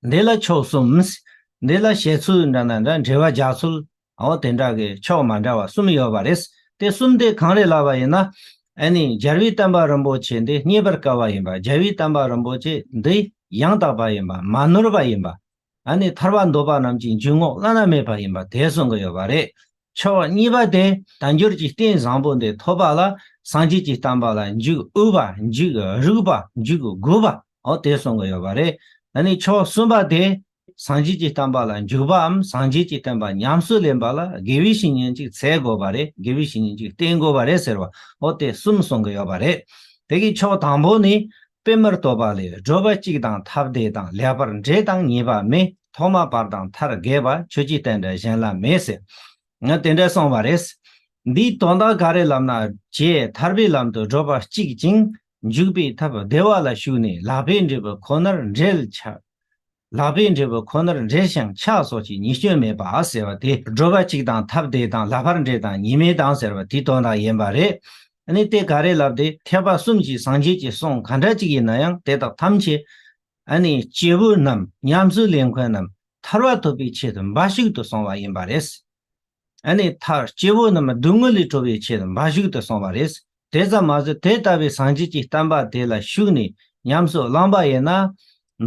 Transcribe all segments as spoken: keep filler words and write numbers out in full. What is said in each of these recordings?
འདི་ལ་ཕྱོགས་གསུམ། འདི་ལ་བཤད་ཚུལ་འདྲ་ན་འདྲ། འགྲེལ་བ་རྒྱག་ཚུལ། འོ་དེ་འདྲ་གི་ཕྱོགས་མ་འདྲ་བ་གསུམ་ཡོད་པ་རེད། དེ་གསུམ་དེ་གང་རེད་ལབ་པ་ཡིན་ན། ཨ་ནི་རྒྱལ་བའི་བསྟན་པ་རིན་པོ་ཆེ་འདི་རྙེད་པར་དཀའ་བ་ཡིན་པ། རྒྱལ་བའི་བསྟན་པ་རིན་པོ་ཆེ་འདི་ཡང་དག་པ་ཡིན་པ། མ་ནོར་བ་ཡིན་པ། ཨ་ནི་ཐར་པ་འདོད་པ་རྣམས་ཀྱི་འཇུག་ངོགས་བླ་ན་མེད་པ་ཡིན་པ་དེ་གསུང་གི་ཡོད་པ་རེད། ཕྱོགས་གཉིས་པ་དེ་དལ་འབྱོར་གྱི་རྟེན་བཟང་པོ་འདི་ཐོབ་པ་ལ་སངས་རྒྱས་ཀྱི་བསྟན་པ་ལ་འཇུག་འོས་པ། འཇུག་རིགས་པ། འཇུག་དགོས་པ། འོ་དེ་གསུང་གི་ཡོད་པ་རེད། ཨ་ནི་ཕྱོགས་གསུམ་པ་དེ་སངས་རྒྱས་ཀྱི་བསྟན་པ་ལ་འཇུག་པའམ་སངས་རྒྱས་ཀྱི་བསྟན་པ་ཉམས་སུ་ལེན་པ་ལ་དགེ་བའི་བཤེས་གཉེན་ཅིག་འཚོལ་དགོས་པ་རེད། དགེ་བའི་བཤེས་གཉེན་ཅིག་བསྟེན་དགོས་པ་རེད་ཟེར་བ། འོ་དེ་གསུམ་གསུང་གི་ཡོད་པ་རེད། དེ་གི་ཕྱོགས་དང་པོ་ནི། པདྨར་བསྟོད་པ་ལས། བགྲོད་པ་གཅིག་དང་ཐབས་བདེ་དང་། ལེགས་པར་འབྲེལ་དང་ཉེས་པ་མེད། ཐོག་མ་བར་དང་མཐར་དགེ་བ། ཆོས་ཀྱི་རྟེན་འབྲེལ་གཞན་ལ་མེད་ཟེར། ང་དེ་འདྲ་གསུངས་པ་རེད། འདིའི་དོན་དག་ག་རེ་ལབ་ན། ཇི་ཐར་པའི་ལམ་དུ་བགྲོད་པ་གཅིག་ཅིང་། འཇུག་པའི་ཐབས་བདེ་བ་ལ་ཞུགས་ནས། ལེགས་པའི་འབྲས་བུ་ཁོ་ནར་འབྲེལ་ཆགས། ལེགས་པའི་འབྲས་བུ་ཁོ་ནར་འབྲེལ་ཞིང་ཆགས་སོགས་ཀྱི་ཉེས་སྐྱོན་མེད་པ་ཟེར་བ་དེ། བགྲོད་པ་གཅིག་དང་ཐབས་བདེ་དང་། ལེགས་པར་འབྲེལ་དང་ཉེས་མེད་དང་ཟེར་བ་དེའི་དོན་དག་ཡིན་པ་རེད། ཨ་ནི་དེ་ག་རེ་ལབ་དེ། ཐེག་པ་གསུམ་གྱི་སངས་རྒྱས་ཀྱི་གསུང་གང་འདྲ་ཅིག་ཡིན་ན་ཡང་དེ་དག་ཐམས་ཅད། ཨ་ནི་སྐྱེས་བུ་རྣམས་ཉམས་སུ་ལེན་མཁན་རྣམས་ཐར་པ་ཐོབ་པའི་ཆེད་དུ་འབའ་ཞིག་ཏུ་གསུངས་པ་ཡིན་པ་རེད། ཨ་ནི་ཐར་སྐྱེ་བོ་རྣམས་སྡུག་བསྔལ་ལས་གྲོལ་བའི་ཆེད་འབའ་ཞིག་ཏུ་གསུངས་པ་རེད། དེ་ཙམ་མ་ཟད་དེ་ལྟ་བུའི་སངས་རྒྱས་ཀྱི་བསྟན་པ་དེ་ལ་ཞུགས་ནས་ཉམས་སུ་བླངས་པ་ཡིན་ན།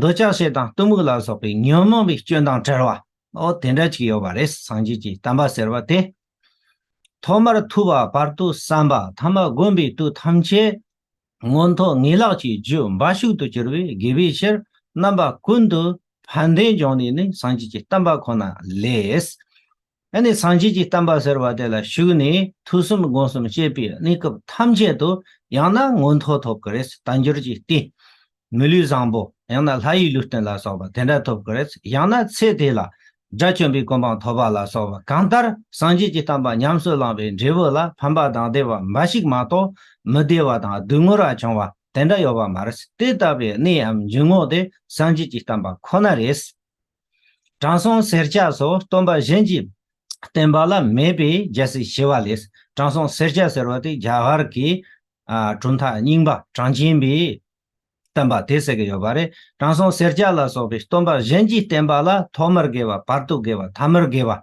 འདོད་ཆགས་ཞེ་སྡང་གཏི་མུག་ལ་སོགས་པའི་ཉོན་མོངས་པའི་སྐྱོན་དང་བྲལ་བ། འོ་དེ་འདྲ་ཅིག་ཡོད་པ་རེད། སངས་རྒྱས་ཀྱི་བསྟན་པ་ཟེར་བ་དེ། ཐོག་མར་ཐོས་པ། བར་དུ་བསམ་པ། ཐ་མ་བསྒོམ་པའི་དུས་ཐམས་ཅད། མངོན་མཐོ་ངེས་ལེགས་ཀྱི་རྒྱུ་འབའ་ཞིག་ཏུ་གྱུར་པའི་དགེ་བའི་ཕྱིར། རྣམ་པ་ཀུན་ཏུ་ཕན་བདེ་འབྱུང་ནུས་ནི། སངས་རྒྱས་ཀྱི་བསྟན་པ་ཁོ་ན་ལས། ཨ་ནི་སངས་རྒྱས་ཀྱི་བསྟན་པ་ཟེར་བ་དེ་ལ་ཞུགས་ནས་ཐོས་བསམ་སྒོམ་གསུམ་བྱེད་པའི་གནས་སྐབས་ཐམས་ཅད་དུ་ཡང་ན་མངོན་མཐོ་ཐོབ་ཀྱི་རེད། དལ་འབྱོར་གྱི་རྟེན། མི་ལུས་བཟང་པོ། ཡང་ན་ལྷ་ཡི་ལུས་རྟེན་ལ་སོགས་པ་དེ་འདྲ་ཐོབ་ཀྱི་རེད། ཡང་ན་ཚེ་འདི་ལ་དགྲ་བཅོམ་པའི་གོ་འཕང་ཐོབ་པ་ལ་སོགས་པ། གང་ལྟར་སངས་རྒྱས་ཀྱི་བསྟན་པ་ཉམས་སུ་བླངས་པའི་འབྲས་བུ་ལ་ཕན་པ་དང་བདེ་བ་འབའ་ཞིག་མ་གཏོགས་མི་བདེ་བ་དང་སྡུག་བསྔལ་བ་བྱུང་བ་དེ་འདྲ་ཡོད་པ་མ་རེད། དེ་ལྟ་བུའི་གནས་འམ་འཇུག་ངོགས་དེ་སངས་རྒྱས་ཀྱི་བསྟན་པ་ཁོ་ན་རེད། དྲང་སྲོང་སེར་སྐྱ་སོགས་སྟོན་པ་གཞན་གྱི་བསྟན་པ་ལ་མེད་པའི་རྒྱལ་སྲས་ཞི་བ་ལྷས། དྲང་སྲོང་སེར་སྐྱ་ཟེར་བ་དེ་རྒྱ་གར་གྱི་ཨ་གྲུབ་མཐའ་རྙིང་པ་གྲངས་ཅན་པའི་བསྟན་པ་དེ་ཟེར་གྱི་ཡོད་པ་རེད། དྲང་སྲོང་སེར་སྐྱ་ལ་སོགས་པའི་སྟོན་པ་གཞན་གྱི་བསྟན་པ་ལ་ཐོག་མར་དགེ་བ། བར་དུ་དགེ་བ། ཐ་མར་དགེ་བ་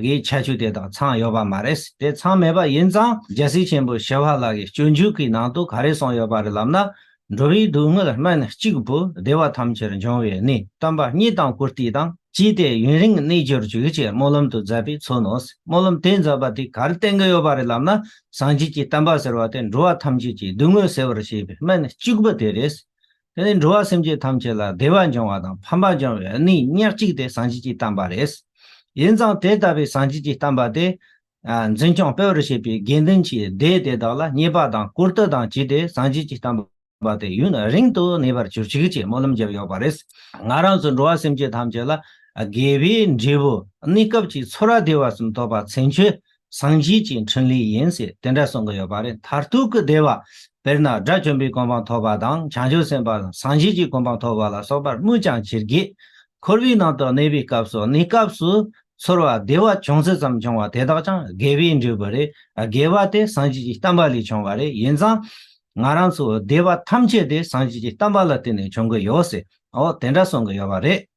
གི་ཁྱད་ཆོས་དེ་དག་ཚང་ཡོད་པ་མ་རེད། དེ་ཚང་མེད་པ་ཡིན་ཙང་རྒྱལ་སྲས་ཆེན་པོ་ཞི་བ་ལྷ་གི་སྤྱོད་འཇུག་གི་ནང་དུ་ག་རེ་གསུངས་ཡོད་པ་རེད་ལབ་ན། འགྲོ་བའི་སྡུག་བསྔལ་སྨན་གཅིག་པུ། བདེ་བ་ཐམས་ཅད་འབྱུང་བའི་གནས། བསྟན་པ་རྙེད་དང་བཀུར་སྟི་དང་། ཅི་སྟེ་ཡུན་རིང་གནས་གྱུར་ཅིག་ཅེས་སྨོན་ལམ་དུ་མཛད་པས་མཚོན་ནོ། སྨོན་ལམ་དེ་མཛད་པ་དེ་ག་རེ་བསྟན་གྱི་ཡོད་པ་རེད་ལབ་ན། སངས་རྒྱས་ཀྱི་བསྟན་པ་ཟེར་བ་དེ་འགྲོ་བ་ཐམས་ཅད་ཀྱི་སྡུག་བསྔལ་སེལ་བར་བྱེད་པའི་སྨན་གཅིག་པུ་དེ་རེད། དེ་ནས་འགྲོ་བ་སེམས་ཅན་ཐམས་ཅད་ལ་བདེ་བ་འབྱུང་བ་དང་ཕན་པ་འབྱུང་བའི་གནས་ཉག་གཅིག་དེ་སངས་རྒྱས་ཀྱི་བསྟན་པ་རེད། ཡིན་ཙང་དེ་ལྟ་བུའི་སངས་རྒྱས་ཀྱི་བསྟན་པ་དེ། ཨ་འཛིན་སྐྱོང་སྤེལ་བར་བྱེད་པའི་དགེ་འདུན་གྱི་སྡེ་དེ་དག་ལ་རྙེད་པ་དང་བཀུར་སྟི་དང་བཅས་ཏེ་སངས་རྒྱས་ཀྱི་བསྟན་པ་དེ་ཡུན་རིང་དུ་གནས་པར་གྱུར་ཅིག་ཅེས་སྨོན་ལམ་བརྒྱབ་ཡོད་པ་རེད། ང་རང་ཚོ་འགྲོ་བ་སེམས་ཅན་ཐམས་ཅད་ལ་དགེ་བའི་འབྲས་བུ་གནས་སྐབས་ཀྱི་ཚོར་བ་བདེ་བ་གསུམ་ཐོབ་པ་མཚན་བྱེད་སངས་རྒྱས་ཀྱི་འཕྲིན་ལས་ཡིན་ཟེར་དེ་འདྲ་གསུང་གི་ཡོད་པ་རེད། མཐར་ཐུག་གི་བདེ་བ། དཔེར་ན་དགྲ་བཅོམ་པའི་གོ་འཕང་ཐོབ་པ་དང་། བྱང་ཆུབ་སེམས་དཔའ་དང་སངས་རྒྱས་ཀྱི་གོ་འཕང་ཐོབ་པ་ལ་སོགས་པར་སྨོས་ཀྱང་ཅི་དགོས། འཁོར་བའི་ནང་དུ་གནས་པའི་སྐབས་སུ་གནས་སྐབས་སུ་ཚོར་བ་བདེ་བ་ཅུང་ཟད་ཙམ་བྱུང་བ་དེ་དག་ཀྱང་དགེ་བའི་འབྲས་བུ་རེད། དགེ་བ་དེ་སངས་རྒྱས་ཀྱི་བསྟན་པ་ལས་བྱུང་བ་རེད། ཡིན་ཙང་ང་རང་ཚོའི་བདེ་བ་ཐམས་ཅད་དེ་སངས་རྒྱས་ཀྱི་བསྟན་པ་ལ་བརྟེན་ནས་བྱུང་གི་ཡོད་ཟེར། འོ་དེ་འདྲ་གསུང་གི་ཡོད་པ་རེད།